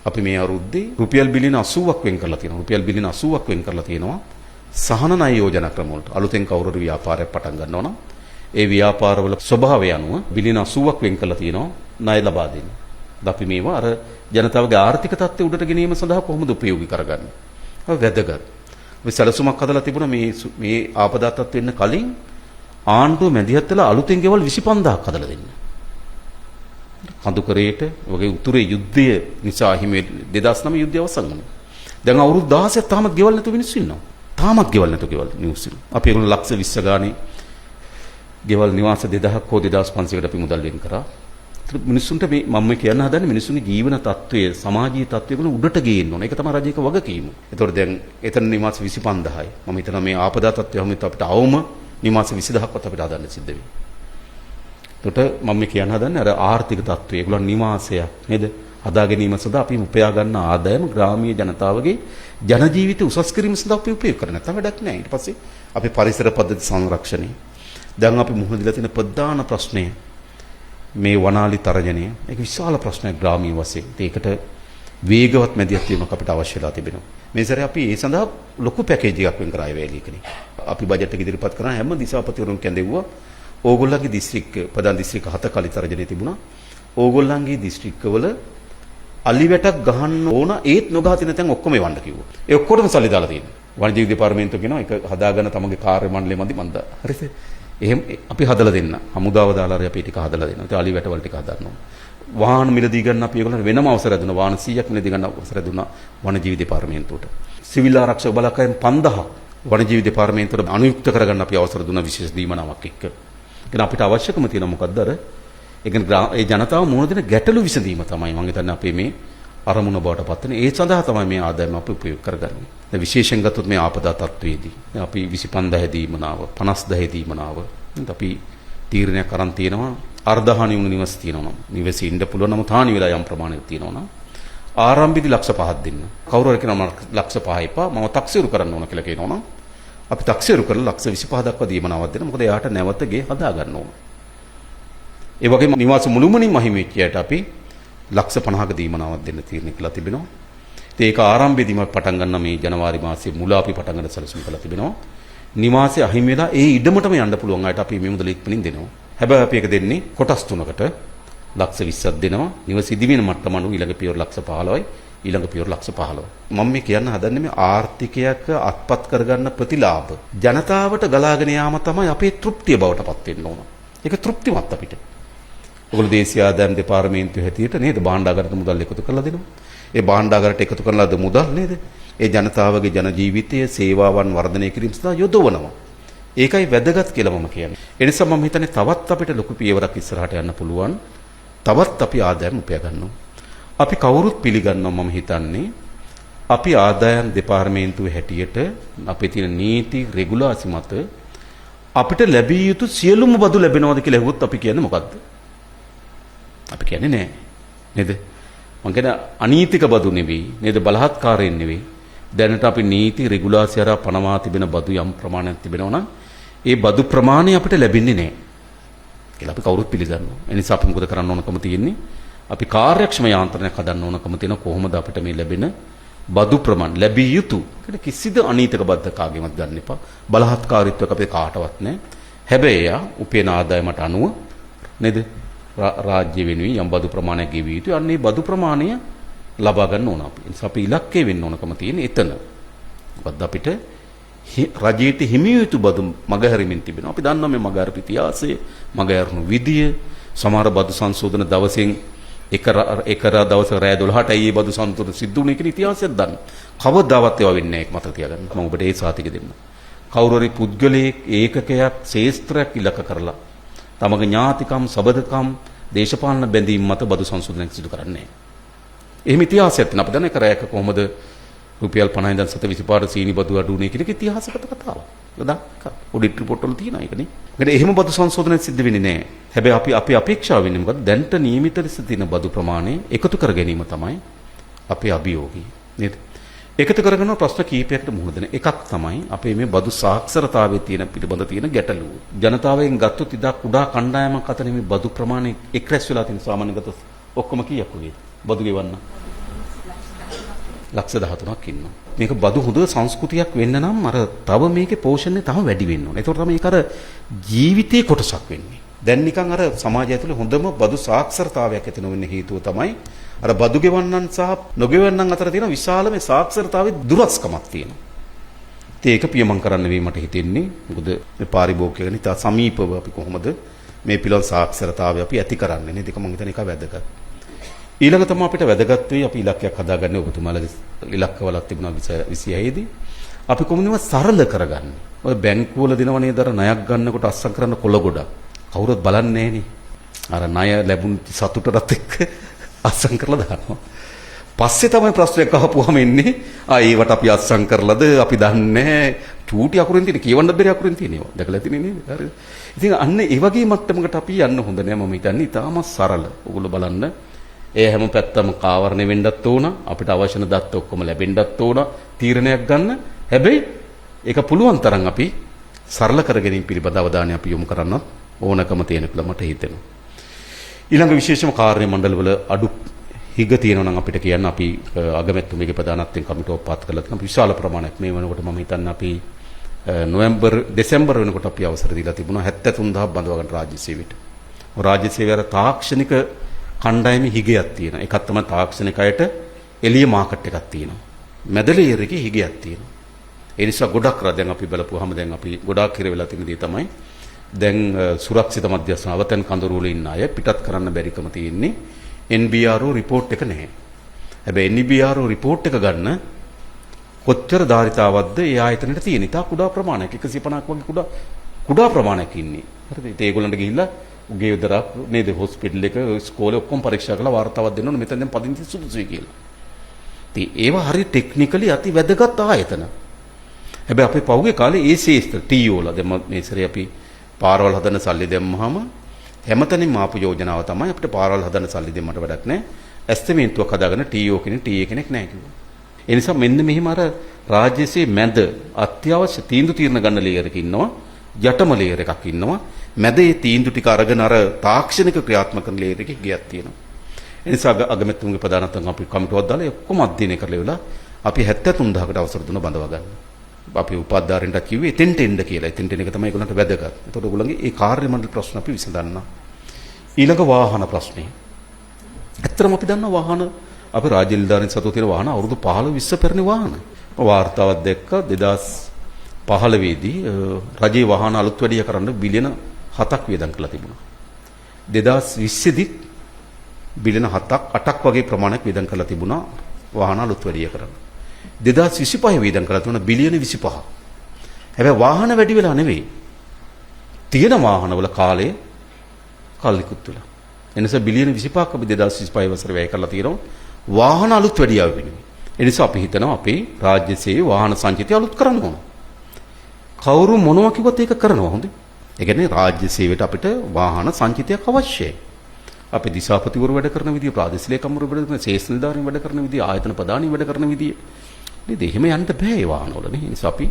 S1: අපි මේ අවුරුද්දේ රුපියල් බිලියන 80ක් වෙන් කරලා තියෙනවා. රුපියල් බිලියන 80ක් වෙන් කරලා තියෙනවා සහන ණය යෝජනා ක්‍රම වලට. අලුතෙන් කවුරු හරි ව්‍යාපාරයක් පටන් ගන්නවා නම් ඒ ව්‍යාපාරවල ස්වභාවය අනුව බිලියන 80ක් වෙන් කරලා තියෙනවා ණය ලබා දෙන්න. අපි මේවා අර ජනතාවගේ ආර්ථික තත්ත්වය උඩට ගෙනීම සඳහා කොහොමද උපයෝගී කරගන්නේ? ඒක වැදගත්. අපි සැලසුමක් හදලා තිබුණා මේ මේ ආපදා තත්ත්ව වෙන්න කලින් ආණ්ඩුව මැදිහත් වෙලා අලුතෙන් ගෙවල් 25000ක් හදලා දෙන්න. කඳුකරේට වගේ උතුරේ යුද්ධය නිසා හිමි 2009 යුද්ධය අවසන් වුණා. දැන් අවුරුදු 16ක් තාමත් ගෙවල් නැතුව මිනිස්සු ඉන්නවා. තාමත් ගෙවල් නැතුව ගෙවල් මිනිස්සු ඉන්නවා. අපි ඒගොල්ලෝ ලක්ෂ 20 ගානේ ගෙවල් නිවාස 2000ක් හෝ 2500කට අපි මුදල් වෙන් කරා. මිනිස්සුන්ට මේ මම මේ කියන්න හදන්නේ මිනිස්සුන්ගේ ජීවන තත්ත්වය, සමාජීය තත්ත්වය වල උඩට ගේන්න ඕන. ඒක තමයි රජයක වගකීම. ඒතකොට දැන් එතන නිවාස 25000යි. මම හිතනවා මේ ආපදා තත්ත්වය හැමෝම අපිට අවම නිවාස 20000ක්වත් අපිට හදන්න සිද්ධ වෙයි. එතකොට මම මේ කියන්න හදන්නේ අර ආර්ථික තත්ත්වය, ඒගොල්ලන් නිවාසයක් නේද හදා ගැනීම සඳහා අපි උපයා ගන්න ආදායම ග්‍රාමීය ජනතාවගේ ජන ජීවිත උසස් කිරීම සඳහා අපි උපයෝග කරන්නේ නැත්නම් වැඩක් නෑ. ඊට පස්සේ අපි පරිසර පද්ධති සංරක්ෂණය. දැන් අපි මුහුණ දීලා තියෙන ප්‍රධාන ප්‍රශ්නය මේ වනාලි තරජනය. ඒක විශාල ප්‍රශ්නයක් ග්‍රාමීය වශයෙන්. ඒකට වේගවත් මැදිහත් වීමක් අපිට අවශ්‍ය වෙලා තිබෙනවා. මේ සැරේ අපි ඒ සඳහා ලොකු පැකේජ් එකක් වෙන් කරා ඒ වේලීකනේ. අපි බජට් එක ඉදිරිපත් කරන හැම දිසාපතිවරුන් කැඳෙව්වා. ඕගොල්ලන්ගේ දිස්ත්‍රික්ක ප්‍රධාන දිස්ත්‍රික්ක 7 කලි තරජනය තිබුණා. ඕගොල්ලන්ගේ දිස්ත්‍රික්කවල අලි වැටක් ගහන්න ඕන ඒත් නොගහ තියෙන තැන් ඔක්කොම එවන්න කිව්වා. ඒ ඔක්කොටම සල්ලි දාලා තියෙනවා. වනිජීව දෙපාර්තමේන්තුව කියනවා ඒක හදාගන්න තමන්ගේ කාර්ය මණ්ඩලෙ මදි මන්ද. හරිද? එහෙම අපි හදලා දෙන්න. හමුදාව දාලා හරි අපි ටික හදලා දෙනවා. ඉතින් අලි වැටවල ටික හදන්න ඕන. වාහන මිලදී ගන්න අපි ඒගොල්ලන්ට වෙනම අවසර දුන්නා. වාහන 100ක් මිලදී ගන්න අවසර දුන්නා වනජීවි දෙපාර්තමේන්තුවට. සිවිල් ආරක්ෂක බලකායන් 5000ක් වනජීවි දෙපාර්තමේන්තුවට අනුයුක්ත කරගන්න අපි අවසර දුන්නා විශේෂ දීමනාවක් එක්ක. ඒ අපිට අවශ්‍යකම තියෙන මොකද්ද අර ඒ කියන්නේ ඒ ජනතාව මුහුණ දෙන ගැටලු විසඳීම තමයි මම හිතන්නේ අපේ මේ අරමුණ බවට පත් වෙන. ඒ සඳහා තමයි මේ ආදායම අපි උපයෝග කරගන්නේ. දැන් විශේෂයෙන් ගත්තොත් මේ ආපදා තත්ත්වයේදී දැන් අපි 25000 දීමනාව 50000 දීමනාව නේද අපි තීරණයක් අරන් තියෙනවා. අර්ධහානි වුණු නිවස තියෙනවා නම් නිවසේ ඉන්න පුළුවන් නමුත් හානි වෙලා යම් ප්‍රමාණයක් තියෙනවා නම් ආරම්භයේදී ලක්ෂ 5ක් දෙන්න. කවුරු හරි කියනවා මම ලක්ෂ 5 එපා මම තක්සේරු කරන්න ඕන කියලා කියනවා නම් අපි තක්සේරු කරලා ලක්ෂ 25 දක්වා දීමනාවක් දෙන්න. මොකද එයාට නැවත ගේ හදා ගන්න ඕන. ඒ වගේම නිවාස මුළුමනින්ම අහිමි වෙච්ච අයට අපි ලක්ෂ 50ක දීමනාවක් දෙන්න තීරණය කළා තිබෙනවා. ඉතින් ඒක ආරම්භයේදීම පටන් ගන්න මේ ජනවාරි මාසයේ මුල අපි පටන් ගන්න සැලසුම් කළා තිබෙනවා. නිවාසය අහිමි වෙලා ඒ ඉඩමටම යන්න පුළුවන් අයට අපි මේ මුදල ඉක්මනින් දෙනවා. හැබැයි අපි ඒක දෙන්නේ කොටස් තුනකට. ලක්ෂ 20ක් දෙනවා. නිවස ඉදිවෙන මට්ටම අනුව ඊළඟ පියවර ලක්ෂ 15යි ඊළඟ පියවර ලක්ෂ 15. මම මේ කියන්න හදන්නේ මේ ආර්ථිකයක අත්පත් කරගන්න ප්‍රතිලාභ ජනතාවට ගලාගෙන යාම තමයි අපේ තෘප්තිය බවට පත් වෙන්න ඕන. ඒක තෘප්තිමත් අපිට. ඔයගොල්ලෝ දේශීය ආදායම් දෙපාර්තමේන්තුව හැටියට නේද භාණ්ඩාගාරයට මුදල් එකතු කරලා දෙනවා. ඒ භාණ්ඩාගාරයට එකතු කරන ලද මුදල් නේද ඒ ජනතාවගේ ජන ජීවිතය සේවාවන් වර්ධනය කිරීම සඳහා යොදවනවා. ඒකයි වැදගත් කියලා මම කියන්නේ. ඒ නිසා මම හිතන්නේ තවත් අපිට ලොකු පියවරක් ඉස්සරහට යන්න පුළුවන්. තවත් අපි ආදායම් උපයා ගන්නවා. අපි කවුරුත් පිළිගන්නවා මම හිතන්නේ අපි ආදායම් දෙපාර්තමේන්තුවේ හැටියට අපේ තියෙන නීති රෙගුලාසි මත අපිට ලැබිය යුතු සියලුම බදු ලැබෙනවද කියලා ඇහුවොත් අපි කියන්නේ මොකද්ද? අපි කියන්නේ නෑ. නේද? මං කියන්නේ අනීතික බදු නෙවෙයි නේද, බලහත්කාරයෙන් නෙවෙයි. දැනට අපි නීති රෙගුලාසි හරහා පනවා තිබෙන බදු යම් ප්‍රමාණයක් තිබෙනවා නම් ඒ බදු ප්‍රමාණය අපිට ලැබෙන්නේ නෑ කියලා අපි කවුරුත් පිළිගන්නවා. ඒ නිසා අපි මොකද කරන්න ඕනකම තියෙන්නේ? අපි කාර්යක්ෂම යාන්ත්‍රණයක් හදන්න ඕනකම තියෙන කොහොමද අපිට මේ ලැබෙන බදු ප්‍රමාණය ලැබිය යුතු කියලා කිසිද අනීතික බද්ද කාගේවත් ගන්න එපා. බලහත්කාරීත්වයක් අපේ කාටවත් නෑ. හැබැයි එයා උපයන ආදායමට අනුව නේද රාජ්‍ය වෙනුවෙන් යම් බදු ප්‍රමාණයක් ගෙවිය යුතුයි. අන්න ඒ බදු ප්‍රමාණය ලබා ගන්න ඕන අපි. ඒ නිසා අපි ඉලක්කය වෙන්න ඕනකම තියෙන්නේ එතන. මොකද්ද අපිට රජයට හිමි යුතු බදු මගහැරීමෙන් තිබෙනවා. අපි දන්නවා මේ මගහැරපු ඉතිහාසය, මගහැරුණු විදිය, සමහර බදු සංශෝධන දවසෙන් එක එක දවසක රෑ 12ට ඇයි මේ බදු සංශෝධන සිද්ධ වුණේ කියන ඉතිහාසයක් දන්න. කවදාවත් ඒවා වෙන්නේ නැහැ, ඒක මතක තියාගන්න. මම ඔබට ඒ සාතික දෙන්නම්. කවුරු හරි පුද්ගලයෙක්, ඒකකයක්, ශේස්ත්‍රයක් ඉලක්ක කරලා තමගේ ඥාතිකම්, සබදකම්, දේශපාලන බැඳීම් මත බදු සංශෝධනයක් සිදු කරන්නේ නැහැ. එහෙම ඉතිහාසයක් තියෙනවා. අපි දන්න එක රැයක කොහොමද රුපියල් 50 ඉඳන් 725ට සීනි බදු අඩු වුණේ කියන එක ඉතිහාසගත කතාවක්. ඒක දක්ක ඔඩිට් රිපෝට් වල තියෙනවා ඒක නේ. මොකද එහෙම බදු සංශෝධනයක් සිද්ධ වෙන්නේ නැහැ. හැබැයි අපි අපේ අපේක්ෂාව වෙන්නේ මොකද්ද? දැන්ට නියමිත ලෙස තියෙන බදු ප්‍රමාණය එකතු කර ගැනීම තමයි අපේ අභියෝගය නේද? එකතු කරගෙන ප්‍රශ්න කීපයකට මුහුණ දෙන එකක් තමයි අපේ මේ බදු සාක්ෂරතාවයේ තියෙන පිළිබඳ තියෙන ගැටලුව. ජනතාවගෙන් ගත්තොත් ඉදා කුඩා කණ්ඩායමක් අතර මේ බදු ප්‍රමාණය එක් රැස් වෙලා තියෙන සාමාන්‍යගත ඔක්කොම කීයක් වගේද? බදු ගෙවන්න ලක්ෂ 13ක් ඉන්නවා. මේක බදු හොඳ සංස්කෘතියක් වෙන්න නම් අර තව මේකේ පෝෂණය තව වැඩි වෙන්න ඕනේ. ඒතකොට තමයි ඒක අර ජීවිතයේ කොටසක් වෙන්නේ. දැන් නිකන් අර සමාජය ඇතුලේ හොඳම බදු සාක්ෂරතාවයක් ඇති නොවෙන්න හේතුව තමයි අර බදු ගෙවන්නන් සහ නොගෙවන්නන් අතර තියෙන විශාල මේ සාක්ෂරතාවයේ දුරස්කමක් තියෙනවා. ඉතින් ඒක පියමං කරන්න වෙයි මට හිතෙන්නේ. මොකද මේ පාරිභෝගිකයන් ඉතා සමීපව අපි කොහොමද මේ පිළිබඳ සාක්ෂරතාවය අපි ඇති කරන්නේ නේද? ඒක මං හිතන්නේ ඒක වැදගත්. ඊළඟ තමයි අපිට වැදගත් වෙයි අපි ඉලක්කයක් හදාගන්නේ. ඔබතුමාලගේ ඉලක්කවලක් තිබුණා 26 දී. අපි කොහොමද සරල කරගන්නේ? ඔය බැංකුවල දෙනව නේද අර ණයක් ගන්නකොට අස්සම් කරන කොළ ගොඩක්. කවුරුත් බලන්නේ නෑනේ. අර ණය ලැබුණු සතුටටත් එක්ක අස්සම් කරලා දානවා. පස්සේ තමයි ප්‍රශ්නයක් අහපුවාම එන්නේ ආ ඒවට අපි අස්සම් කරලාද අපි දන්නේ නෑ. චූටි අකුරෙන් තියෙන කියවන්න බැරි අකුරෙන් තියෙන ඒවා. දැකලා තියෙන්නේ නේද? හරිද? ඉතින් අන්න ඒ වගේ මට්ටමකට අපි යන්න හොඳ නෑ. මම හිතන්නේ ඉතාම සරල. ඔයගොල්ලෝ බලන්න ඒ හැම පැත්තම කාවරණය වෙන්නත් ඕන, අපිට අවශ්‍ය වෙන දත්ත ඔක්කොම ලැබෙන්නත් ඕන තීරණයක් ගන්න. හැබැයි ඒක පුළුවන් තරම් අපි සරල කර ගැනීම පිළිබඳ අවධානය අපි යොමු කරන්නත් ඕනකම තියෙන කියලා මට හිතෙනවා. ඊළඟ විශේෂම කාර්ය මණ්ඩලවල අඩු හිග තියෙනවා නම් අපිට කියන්න. අපි අගමැතිතුමගේ ප්‍රධානත්වයෙන් කමිටුවක් පත් කරලා තියෙනවා. විශාල ප්‍රමාණයක් මේ වෙනකොට මම හිතන්නේ අපි නොවැම්බර් දෙසැම්බර් වෙනකොට අපි අවසර දීලා තිබුණා 73000ක් බඳවා ගන්න රාජ්‍ය සේවයට. රාජ්‍ය සේවය අර තාක්ෂණික කණ්ඩායමේ හිගයක් තියෙනවා. එකක් තමයි තාක්ෂණික අයට එළිය මාකට් එකක් තියෙනවා. මැද ලේයර් එකේ හිගයක් තියෙනවා. ඒ නිසා ගොඩක් දැන් අපි බලපුවාම දැන් අපි ගොඩාක් හිර වෙලා තියෙන දේ තමයි දැන් සුරක්ෂිත මධ්‍යස්ථාන අවතන් කඳවුරු වල ඉන්න අය පිටත් කරන්න බැරිකම තියෙන්නේ NBRO report එක නැහැ. හැබැයි NBRO report එක ගන්න කොච්චර ධාරිතාවක්ද ඒ ආයතනෙට තියෙන. ඉතා කුඩා ප්‍රමාණයක් 150ක් වගේ කුඩා ප්‍රමාණයක් ඉන්නේ. හරිද? ඉතින් ඒගොල්ලන්ට ගිහිල්ලා උගේ විතරක් නේද හොස්පිටල් එක ඉස්කෝලේ ඔක්කොම පරීක්ෂා කරලා වාර්තාවක් දෙන්න ඕනේ මෙතන දැන් පදිංචි සුදුසුයි කියලා. ඉතින් ඒවා හරි ටෙක්නිකලි අති වැදගත් ආයතන. හැබැයි අපේ පහුගිය කාලේ ඒ ශේෂ්ත්‍ර ටීఓ ලා දැන් මේ සැරේ අපි පාරවල් හදන සල්ලි දැම්මහම හැමතැනින්ම ආපු යෝජනාව තමයි අපිට පාරවල් හදන සල්ලි දෙන්නට වැඩක් නැහැ. ඇස්තමේන්තුවක් හදාගෙන ටීఓ කෙනෙක් ටීఏ කෙනෙක් නැහැ කිව්වා. ඒ නිසා මෙන්න මෙහෙම අර රාජ්‍යසේ මැද අත්‍යවශ්‍ය තීන්දුව තීරණ ගන්න ලේයර් එකක ඉන්නවා, යටම ලේයර් එකක් ඉන්නවා. මැද ඒ තීන්දුව ටික අරගෙන අර තාක්ෂණික ක්‍රියාත්මක කරන ලේයර් එකේ ගියක් තියෙනවා. ඒ නිසා අගමැතිතුමගේ ප්‍රධානත්වයෙන් අපි කමිටුවක් දාලා ඔක්කොම අධ්‍යයනය කරලා ඉවරලා අපි 73000කට අවසර දුන්න බඳවා ගන්න. අපි උපාධිධාරීන්ට කිව්වේ එතෙන්ට එන්න කියලා. එතෙන්ට එන එක තමයි ඒගොල්ලන්ට වැදගත්. එතකොට ඒගොල්ලන්ගේ ඒ කාර්ය මණ්ඩල ප්‍රශ්න අපි විසඳන්න. ඊළඟ වාහන ප්‍රශ්නේ. ඇත්තටම අපි දන්නවා වාහන අපි රාජ්‍ය නිලධාරීන් සතුව තියෙන වාහන අවුරුදු 15 20 පෙරණි වාහන. වාර්තාවක් දැක්ක 2015 දී රජයේ වාහන අලුත් වැඩිය කරන්න බිලියන 7ක් වියදම් කරලා තිබුණා. 2020 දී බිලියන 7ක් 8ක් වගේ ප්‍රමාණයක් වියදම් කරලා තිබුණා වාහන අලුත් වැඩිය කරන්න. 2025 වියදම් කරලා තිබුණා බිලියන 25. හැබැයි වාහන වැඩි වෙලා නෙවෙයි. තියෙන වාහනවල කාලය කල් ඉක්ුත් වෙලා. එනිසා බිලියන 25ක් අපි 2025 වසරේ වැය කරලා තියෙනවා වාහන අලුත් වැඩියාව වෙනුවෙන්. ඒ නිසා අපි හිතනවා අපේ රාජ්‍ය සේවයේ වාහන සංචිතය අලුත් කරන්න ඕන. කවුරු මොනවා කිව්වත් ඒක කරනවා හොඳේ. ඒ කියන්නේ රාජ්‍ය සේවයට අපිට වාහන සංචිතයක් අවශ්‍යයි. අපි දිසාපතිවරු වැඩ කරන විදිය, ප්‍රාදේශීය ලේකම්වරු වැඩ කරන, ශේෂ්ඨ නිලධාරීන් වැඩ කරන විදිය, ආයතන ප්‍රධානීන් වැඩ කරන විදිය. නේද? එහෙම යන්න බෑ ඒ වාහනවල නේ. ඒ නිසා අපි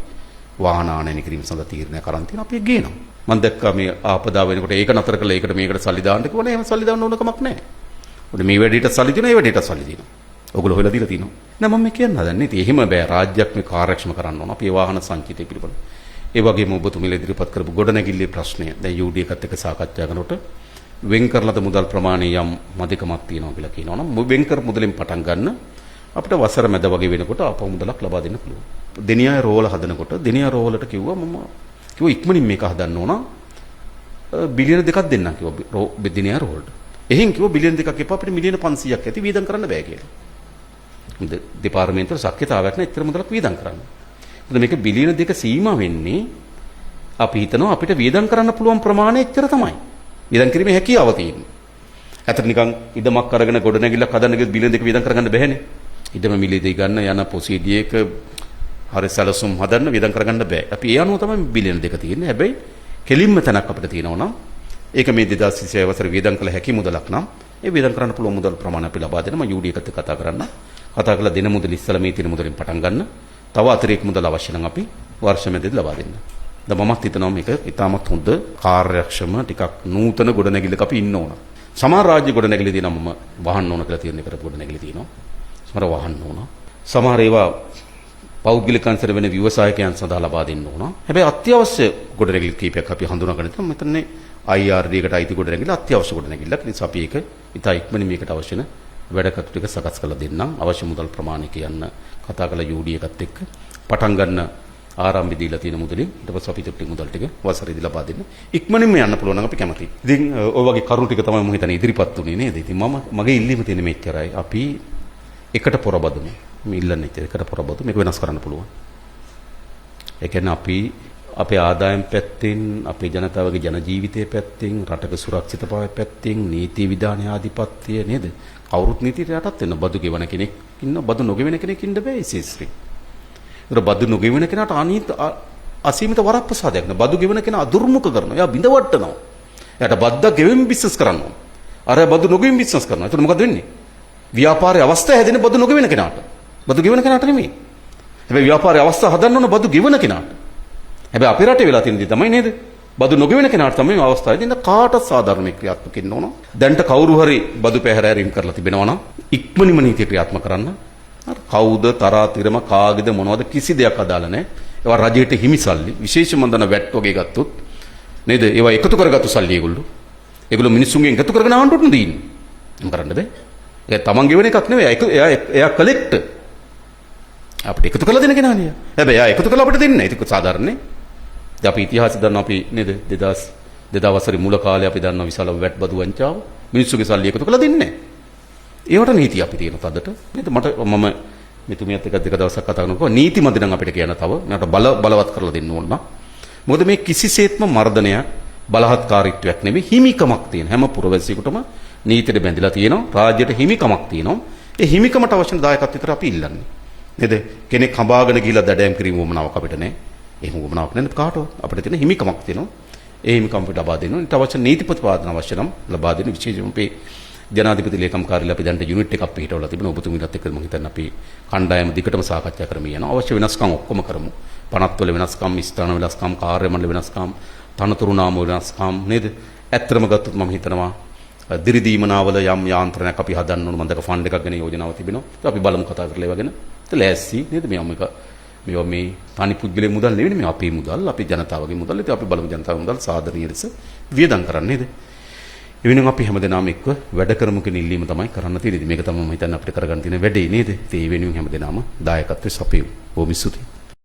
S1: වාහන ආනයන කිරීම සඳහා තීරණයක් අරන් තියෙනවා. අපි ගේනවා. මම දැක්කා මේ ආපදා වෙනකොට ඒක නතර කරලා ඒකට මේකට සල්ලි දාන්න කිව්වනේ. එහෙම සල්ලි දාන්න ඕන කමක් නැහැ. ඔන්න මේ වැඩේට සල්ලි දෙනවා, ඒ වැඩේට සල්ලි දෙනවා. ඔයගොල්ලෝ හොයලා දීලා තිනවා. නෑ මම මේ කියන්න හදන්නේ. ඉතින් එහෙම බෑ. රාජ්‍යයක් මේ කාර්යක්ෂම කරන්න ඕන. අපි ඒ වාහන සංචිතය පිළිබඳ. ඒ වගේම ඔබතුමීලා ඉදිරිපත් කරපු ගොඩනැගිල්ලේ ප්‍රශ්නය. දැන් UD එකත් එක්ක සාකච්ඡා කරනකොට වෙන් කරලද මුදල් ප්‍රමාණය යම් මදිකමක් තියෙනවා කියලා කියනවා නම් වෙන් කර මුදලෙන් පටන් ගන්න අපිට වසර මැද වගේ වෙනකොට ආපහු මුදලක් ලබා දෙන්න පුළුවන්. දෙනියාය රෝහල හදනකොට දෙනියා රෝහලට කිව්වා මම කිව්වා ඉක්මනින් මේක හදන්න ඕන බිලියන 2ක් දෙන්නම් කිව්වා දෙනියාය රෝහලට. එහෙන් කිව්වා බිලියන 2ක් එපා අපිට මිලියන 500ක් ඇති වියදම් කරන්න බෑ කියලා. මොකද දෙපාර්තමේන්තුවල ශක්‍යතාවයක් නෑ එච්චර මුදලක් වියදම් කරන්න. මොකද මේක බිලියන 2 සීමා වෙන්නේ අපි හිතනවා අපිට වියදම් කරන්න පුළුවන් ප්‍රමාණය එච්චර තමයි. වියදම් කිරීමේ හැකියාව තියෙන්නේ. ඇත්තට නිකන් ඉඩමක් අරගෙන ගොඩනැගිල්ලක් හදන්න ගියොත් බිලියන 2 වියදම් කරගන්න බැහැනේ. ඉඩම මිලදී ගන්න යන පොසීඩිය එක හරි සැලසුම් හදන්න වියදම් කරගන්න බෑ. අපි ඒ අනුව තමයි බිලියන 2 තියෙන්නේ. හැබැයි කෙලින්ම තැනක් අපිට තියෙනවා නම් ඒක මේ 2026 වසරේ වියදම් කළ හැකි මුදලක් නම් ඒ වියදම් කරන්න පුළුවන් මුදල් ප්‍රමාණය අපි ලබා දෙනවා. මම UD එකත් එක්ක කතා කරන්න. කතා කරලා දෙන මුදල ඉස්සලා මේ තියෙන මුදලින් පටන් ගන්න. තව අතිරේක මුදල් අවශ්‍ය නම් අපි වර්ෂ මැදදී ලබා දෙන්න. දැන් මමත් හිතනවා මේක ඉතාමත් හොඳ කාර්යක්ෂම ටිකක් නූතන ගොඩනැගිල්ලක අපි ඉන්න ඕන. සමහර රාජ්‍ය ගොඩනැගිලි තියෙනවා මම වහන්න ඕන කියලා තීරණය කරපු ගොඩනැගිලි තියෙනවා. සමහර වහන්න ඕන. සමහර ඒවා පෞද්ගලික අංශර වෙන ව්‍යවසායකයන් සඳහා ලබා දෙන්න ඕන. හැබැයි අත්‍යවශ්‍ය ගොඩනැගිලි කීපයක් අපි හඳුනාගෙන තියෙනවා. මම හිතන්නේ IRD එකට අයිති ගොඩනැගිල්ල අත්‍යවශ්‍ය ගොඩනැගිල්ලක්. නිසා අපි ඒක ඉතා ඉක්මනින් මේකට අවශ්‍ය වෙන වැඩ කටයුතු ටික සකස් කරලා දෙන්නම්. අවශ්‍ය මුදල් ප්‍රමාණය කියන්න කතා කරලා UD එකත් එක්ක පටන් ගන්න ආරම්භය දීලා තියෙන මුදලින් ඊට පස්සේ අපි ටික මුදල් ටික වසරේදී ලබා දෙන්න. ඉක්මනින්ම යන්න පුළුවන් නම් අපි කැමතියි. ඉතින් ඔය වගේ කරුණු ටික තමයි මම හිතන්නේ ඉදිරිපත් වුණේ නේද? ඉතින් මම මගේ ඉල්ලීම තියෙන මෙච්චරයි. අපි එකට පොරබදමු. මේ ඉල්ලන්නේ එච්චර එකට පොරබදමු. මේක වෙනස් කරන්න පුළුවන්. ඒ කියන්නේ අපි අපේ ආදායම් පැත්තෙන්, අපේ ජනතාවගේ ජන ජීවිතය පැත්තෙන්, රටක සුරක්ෂිතභාවය පැත්තෙන්, නීති විධාන ආධිපත්‍ය නේද? කවුරුත් නීතියට යටත් වෙන බදු ගෙවන කෙනෙක් ඉන්න, බදු නොගෙවන කෙනෙක් ඉන්න බෑ ඒ ශේෂ්ත්‍රේ. ඒතර බදු නොගෙවන කෙනාට අනීත අසීමිත වරප්‍රසාදයක් නෑ. බදු ගෙවන කෙනා අදුර්මුඛ කරනවා. එයා බිඳ වට්ටනවා. එයාට බද්දක් ගෙවෙමින් බිස්නස් කරන්න ඕන. අර බදු නොගෙවින් බිස්නස් කරනවා. ඒතර මොකද වෙන්නේ? ව්‍යාපාරයේ අවස්ථාව හැදෙන්නේ බදු නොගෙවන කෙනාට. බදු ගෙවන කෙනාට නෙමෙයි. හැබැයි ව්‍යාපාරයේ අවස්ථාව හදන්න ඕන බදු ගෙවන කෙනාට. හැබැයි අපේ රටේ වෙලා තියෙන දේ තමයි නේද? බදු නොගෙවන කෙනාට තමයි මේ අවස්ථාව දෙන්න. කාටත් සාධාරණ මේ ක්‍රියාත්මක වෙන්න ඕන. දැන්ට කවුරු හරි බදු පැහැර හැරීම් කරලා තිබෙනවා නම් ඉක්මනින්ම නීතිය ක්‍රියාත්මක කරන්න. අර කවුද තරාතිරම කාගේද මොනවද කිසි දෙයක් අදාළ නැහැ. ඒවා රජයට හිමි සල්ලි. විශේෂයෙන්ම දන වැට් වගේ ගත්තොත් නේද? ඒවා එකතු කරගත්තු සල්ලි ඒගොල්ලෝ. ඒගොල්ලෝ මිනිස්සුන්ගෙන් එකතු කරගෙන ආණ්ඩුවට නෙදී ඉන්නේ. එහෙම කරන්න බෑ. ඒක තමන් ගෙවන එකක් නෙවෙයි. එයා එයා කලෙක්ටර්. අපිට එකතු කරලා දෙන කෙනා නේ. හැබැයි එයා එකතු කරලා අපිට දෙන්නේ නැහැ. ඒක සාධාරණනේ. දැන් අපි ඉතිහාසය දන්නවා අපි නේද 2000 වසරේ මුල කාලේ අපි දන්නවා විශාල වැට් බදු වංචාව. මිනිස්සුගේ සල්ලි එකතු කරලා දෙන්නේ නැහැ. ඒවට නීති අපි තියෙන තදට නේද? මම මෙතුමියත් එක්ක දෙක දවසක් කතා කරනකොට නීති මැද නම් අපිට කියන්න තව මට බලවත් කරලා දෙන්න ඕන නම්. මොකද මේ කිසිසේත්ම මර්ධනයක් බලහත්කාරීත්වයක් නෙවෙයි, හිමිකමක් තියෙන හැම පුරවැසියෙකුටම නීතියට බැඳිලා තියෙනවා, රාජ්‍යයට හිමිකමක් තියෙනවා. ඒ හිමිකමට අවශ්‍ය දායකත්වය විතර අපි ඉල්ලන්නේ නේද? කෙනෙක් හඹාගෙන ගිහිල්ලා දඩයම් කිරීම වුවමනාවක් අපිට නෑ. එහෙම වුවමනාවක් නෑ කාටවත්. අපිට තියෙන හිමිකමක් තියෙනවා. ඒ හිමිකම අපිට ලබා දෙනවා. ඊට අවශ්‍ය නීති ප්‍රතිපාදන අවශ්‍ය නම් ලබා දෙන. විශේෂයෙන්ම අපේ ජනාධිපති ලේකම් කාර්යාලය අපි දැනට යුනිට් එකක් පිහිටවලා තිබෙනවා. ඔබතුමීලත් එක්ක මම හිතන්නේ අපි කණ්ඩායම දිගටම සාකච්ඡා කරමින් යනවා. අවශ්‍ය වෙනස්කම් ඔක්කොම කරමු. පනත්වල වෙනස්කම්, ස්ථාන වෙනස්කම්, කාර්ය මණ්ඩල වෙනස්කම්, තනතුරු නාම වෙනස්කම් නේද? ඇත්තටම ගත්තොත් මම හිතනවා දිරිදීමනාවල යම් යාන්ත්‍රණයක් අපි හදන්න ඕන. මම දැක ෆන්ඩ් එකක් ගැන යෝජනාවක් තිබෙනවා. ඒක අපි බලමු කතා කරලා ඒවා ගැන. ඒක ලෑස්ති නේද? මේ මේක මේවා මේ තනි පුද්ගලයේ මුදල් නෙවෙයි, මේ අපේ මුදල්, අපේ ජනතාවගේ මුදල්. ඉතින් අපි බලමු ජනතාවගේ මුදල් සාධනීය ලෙස වියදම් කරන්න නේද? ඒ වෙනුවෙන් අපි හැමදෙනාම එක්ව වැඩ කරමු කියන ඉල්ලීම තමයි කරන්න තියෙන්නේ. මේක තමයි මම හිතන්නේ අපිට කරගන්න තියෙන වැඩේ නේද? ඉතින් ඒ වෙනුවෙන් හැමදෙනාම දායකත්වය සපයමු. බොහොම ස්තුතියි.